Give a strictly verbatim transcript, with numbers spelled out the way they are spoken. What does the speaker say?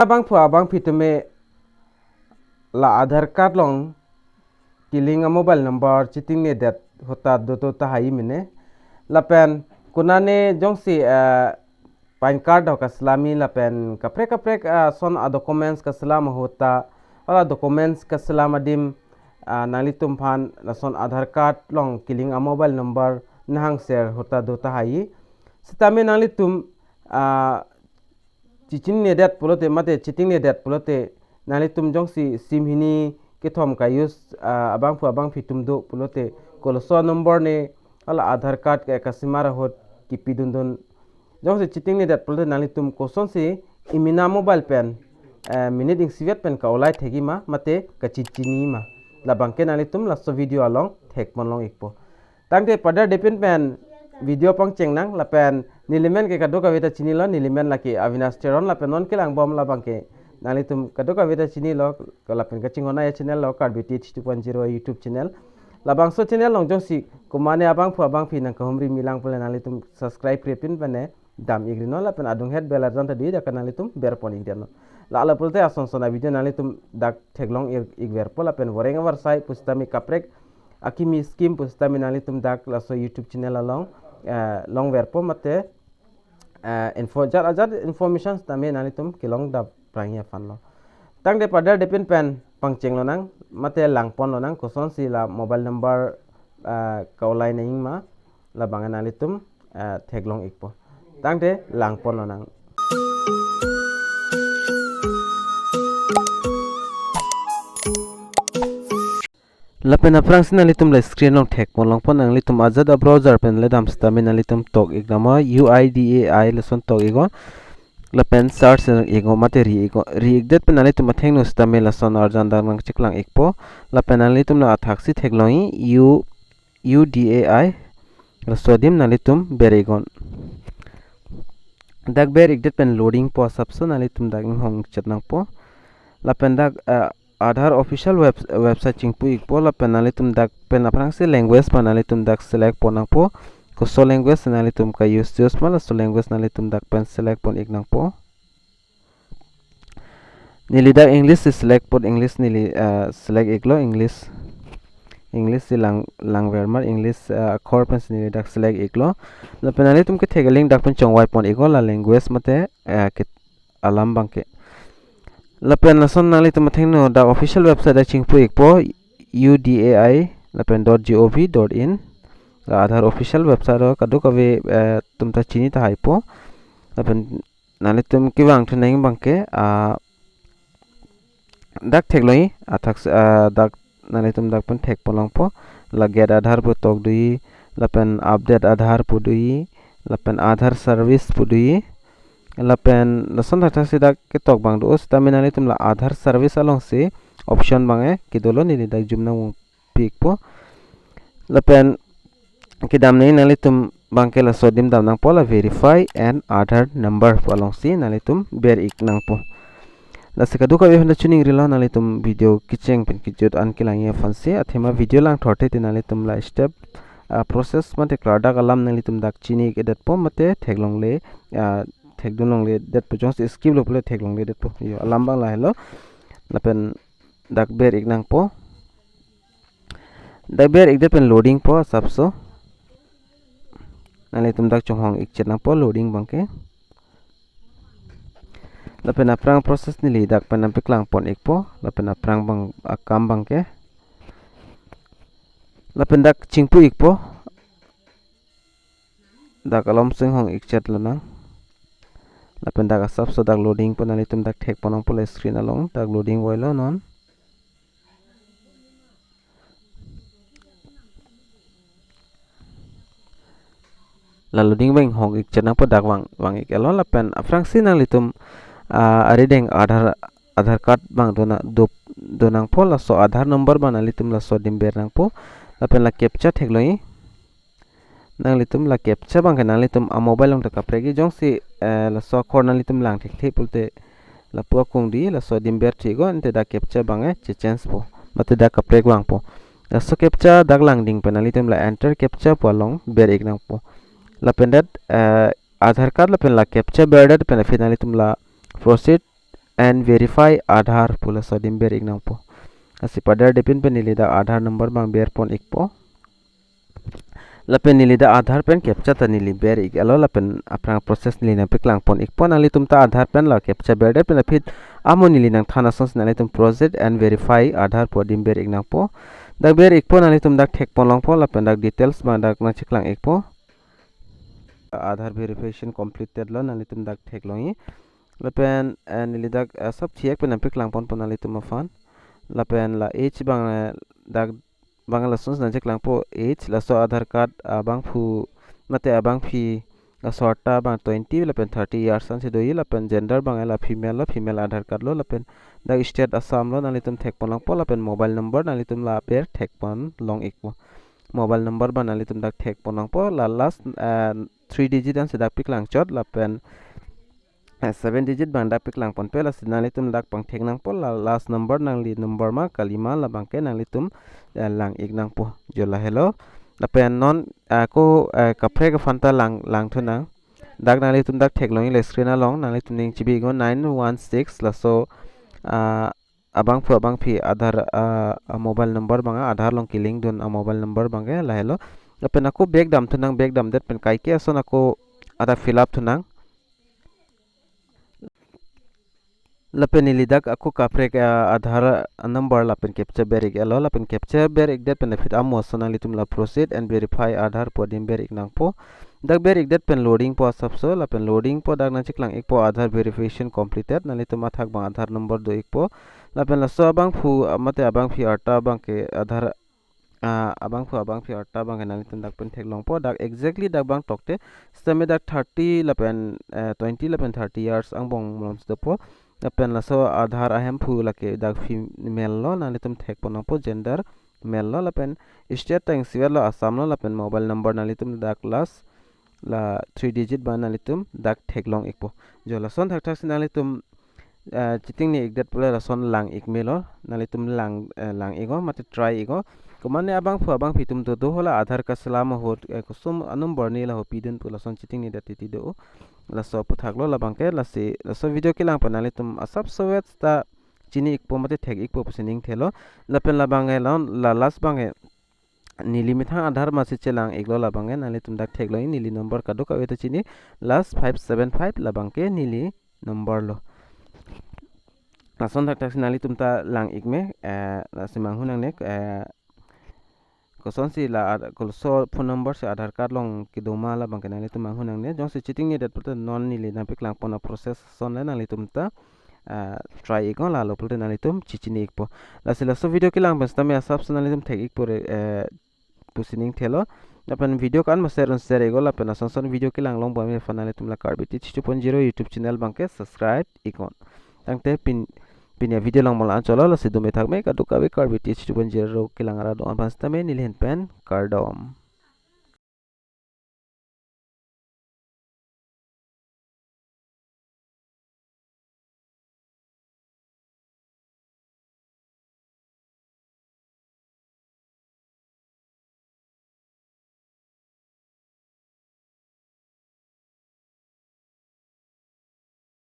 Abangphu abangphi tame la Aadhaar card along kelink a-mobile number chetingnedet ahut ta doto tahai mene. Lapen konane jongsi, eh, PAN card ho kaselam-i lapen kaprek kaprek, ah, ason a-documents kaselam ahut ta, hala documents kaselam adim, ah, nanglitum aphan lason Aadhaar card along kelink a-mobile number nangserhut ta do tahai. Sitame nanglitum, ah, chechinine det pulote mate chetingnedet pulote nanglitum jongsi sim hini kethom ka-use, ah, abangphu abangphi atum do pulote koloso number ne hala Aadhaar card ke kasimar ahut kipidundun. Jongsi chetingnedet pulote nanglitum kosonsi imena mobile pen, eh, minute ingsivet pen ka-olai thekji ma mate kachechiniji ma, labangke nanglitum laso video along thekpon long ikpo. Tangte padar depin pen video pangchengnang lapen neli men ke kadokave ta chinilo, neli men lake Avinash Teron lapen non kelangbom labangke nanglitum kadokave ta chinilo, lapen kachinghon a-channel lo Karbi Teach two point zero YouTube channel. Labangso channel along jongsi komane abangphu abangphi nangkahumri milang pule nanglitum subscribe krepin pen ne dam ikri non lapen adung het bell arjan ta dui dak nanglitum berpon ikdet non. La ala pulote ason son a-video nanglitum dak theklong ik, ikverpo lapen voreng avarsai pusitame kaprek akimi scheme pusitame nanglitum dak laso YouTube channel along, eh, longverpo mate, eh, info ajat ajat information tame nanglitum kelong dap prangya aphan lo. Tangte padar depin pen pangchenglonang mate langponlonang kosonsi la mobile number, eh, ka-olai nangji ma labang nanglitum, eh, theklong ikpo. Tangte langponlonang. Lapen aphrangsi nanglitum la screen along thekpon longpo, nanglitum ajat a-browser pen le dam sitame nanglitum tok iknang ma U I D A I lason tok iknon. Lapen search iknon mate ri iknon. Ri ikdet pen nanglitum athengno sitame lason arjan dak nangcheklang ikpo. Lapen nanglitum la athaksi theklongji U, U D A I. Laso adim nanglitum ber iknon. Dak ber ikdet pen loading po asapso nanglitum dak inghong ikchet nangpo. Lapen dak, eh, Aadhaar official web, website chingpu ikpo lapen nanglitum dak pen aphrangsi language pen nanglitum dak select pon nangpo. Koso language nanglitum ka-use use ma laso language nanglitum dak pen select pon iknangpo. Neli dak English si select pon, English neli, ah, select iklo, English. English si lang, langver mar, English, ah, akhor pensi neli dak select iklo. Lapen nanglitum kethek link dak pen chongvai pon iknon la language mate, ah, ke alam abangke. Lapen lason nanglitum athengno dak official website dak chingpu ikpo U D A I lapen dot G O V dot in. La Aadhaar official website lo kadokave, eh, atum ta chini tahaipo. Lapen nanglitum kevang thunang abangke, ah, dak theklongji, athak, ah, dak nanglitum dak pen thekpon longpo, la Get Aadhaar pu tok doji, lapen Update Aadhaar pu doji, lapen Aadhaar service pu doji, lapen lason thakthak si dak ketok abang do, sitame nanglitum la Aadhaar service alongsi option abang e kedolo, neli dak jum nangpi ikpo. Lapen kedam nangji nanglitum abangke laso adim dam nangpo, la Verify an Aadhaar number pu alongsi nanglitum ber ik nangpo. Lasi kadokave aphan ta choningrilo, nanglitum video kecheng pen kejut an kelangji aphansi, athema video lang thorte te nanglitum la step, ah, process mate klardak alam nanglitum dak chini kedetpo mate theklongle, ah, thekdun longledetpo, jongsi skip lo pule theklongledetpo. Yo, alam abang lahelo. Lapen dak ber ik nangpo. Dak ber ikdet pen loading po asapso. Nanglitum dak chonghong ikchet nangpo loading abangke. Lapen aphrang process neli dak pen nangpeklang pon ikpo. Lapen aphrang abang akam abangke. Lapen dak chingpu ikpo. Dak alom si inghong ikchet lonang. Lapen dak asapso dak loading po, nanglitum dak thekpon nangpo la screen along, dak loading voilo non. La loading abang inghong ikchet nangpo, dak vang, vang ik-etlo lapen aphrangsi nanglitum, ah, arideng Aadhaar, Aadhaar card abang dona, do, do nangpo, laso Aadhaar number abang nanglitum laso adim ber nangpo. Lapen la captcha theklongji. Nanglitum la captcha abangke nanglitum a-mobile along ta kaprekji, jongsi, eh, laso akhor nanglitum lang thekthe pulote lapu akung doji, laso adim ber thiknon, ante dak captcha abang e chechange po. Mate dak kaprek vangpo. Laso captcha dak langding pen nanglitum la enter captcha pu along ber ik nangpo. Lapen det, eh, Aadhaar card lapen la captcha berdet pen aphi nanglitum la proceed, and verify Aadhaar pu laso adim ber ik nangpo. Lasi paderdepin pen neli dak Aadhaar number abang ber pon ikpo. Lapen neli dak Aadhaar pen captcha ta neli ber ik-etlo lapen aphrang process neli nangpeklang pon ikpo. Nanglitum ta Aadhaar pen la captcha berdet pen aphi amo neli nangthan asonsi nanglitum proceed and verify Aadhaar pu adim ber ik nangpo. Dak ber ikpo, nanglitum dak thek pon longpo lapen dak details abang dak nangcheklang ikpo. Aadhaar verification completed lo, nanglitum dak theklongji. Lapen, eh, neli dak, eh, sop thiek pen nangpeklang ponpo nanglitum aphan. Lapen la age abang, eh, dak abang lasonsi nangcheklangpo, age, laso Aadhaar card abangphu mate abangphi, laso arta abang twenty lapen thirty years ansi doji, lapen gender abang la female lo, female Aadhaar card lo, lapen dak state Assam lo, nanglitum thek pon longpo, lapen mobile number nanglitum la ber thek pon long ikpo. Mobile number abang nanglitum dak thek pon longpo, la last, eh, three digit ansi dak peklang chot, lapen, eh, seven digit abang dak peklang ponpe, lasi nanglitum dak pangthek nangpo, la last number nangli number ma kalima labangke nanglitum, eh, lang ik nangpo. Jo lahelo. Lapen non, eh, ako, eh, kaprek aphan ta lang, langthu nang. Dak nanglitum dak theklongji, le screen along nanglitum ning chibi iknon, nine one six, laso, ah, abangphu abangphi Aadhaar, ah, ah, mobile number abang, Aadhaar along kelink dun a-mobile number abangke lahelo. Lapen ako back damthu nang, back damdet pen kaike ason ako dak fill up thu nang. Lapen neli dak ako kaprek, ah, Aadhaar number lapen captcha ber ik-etlo, lapen captcha ber ikdet pen aphi amo ason nanglitum la proceed and verify Aadhaar pu adim ber ik nangpo. Dak ber ikdet pen loading po asapso, lapen loading po, dak nangcheklang ikpo Aadhaar verification completed, nanglitum athak abang Aadhaar number do ikpo. Lapen laso abangphu, ah, mate abangphi arta abangke Aadhaar, ah, abangphu abangphi arta abangke nanglitum dak pen theklongpo, dak exactly dak abang tokte, sitame dak thirty lapen, eh, twenty lapen thirty years angbong malomsi dopo. Lapen laso Aadhaar ahemphu lake dak female lo, nanglitum thek pon nangpo, gender male lo, lapen state ta isi vet lo, Assam lo, lapen mobile number nanglitum dak last la three digit abang nanglitum dak theklong ikpo. Jo lason thakthaksi nanglitum, eh, chitingni ikdet pule lason lang ik melo, nanglitum lang, eh, lang iknon mate try iknon. Komane abangphu abangphi atum dodo, hala Aadhaar card selam ahut, eh, kosom a-number ne laho pidun pu lason chitingnidet titi do. Laso aphuthak lo labangke, lasi laso video kelang pen nanglitum asapso vet ta chini ikpo mate thek ikpo pusi ning thelo. Lapen labangke la, la last abangke neli methang Aadhaar masi chelang iklo, labangke nanglitum dak theklongji, neli number kadokave ta chini, last five seven five, labangke neli number lo. Lason thakthaksi nanglitum ta lang ik me, eh, lasi manghu nangne, eh, kosonsi la Aad-, koloso phone number si Aadhaar card along kedo ma labangke nanglitum manghu nangne. Jongsi chitingnidet pute non neli nangpeklang pon a-process ason le nanglitum ta, ah, try iknon, lalo pute nanglitum chichini ikpo. Lasi laso video kelang pen sitame asapso nanglitum thek ikpo re, eh, pusi ning thelo. Lapen video kan ma share un share iknon, lapen ason son video kelang long bom aphan nanglitum la Karbi Teach two point zero YouTube channel abangke subscribe iknon. Tangte pin, pini a-video langmol ancholo, lasi dome thak me kadokave Karbi Teach two point zero kelang arat do-an aphan sitame neli ahin pen kardom.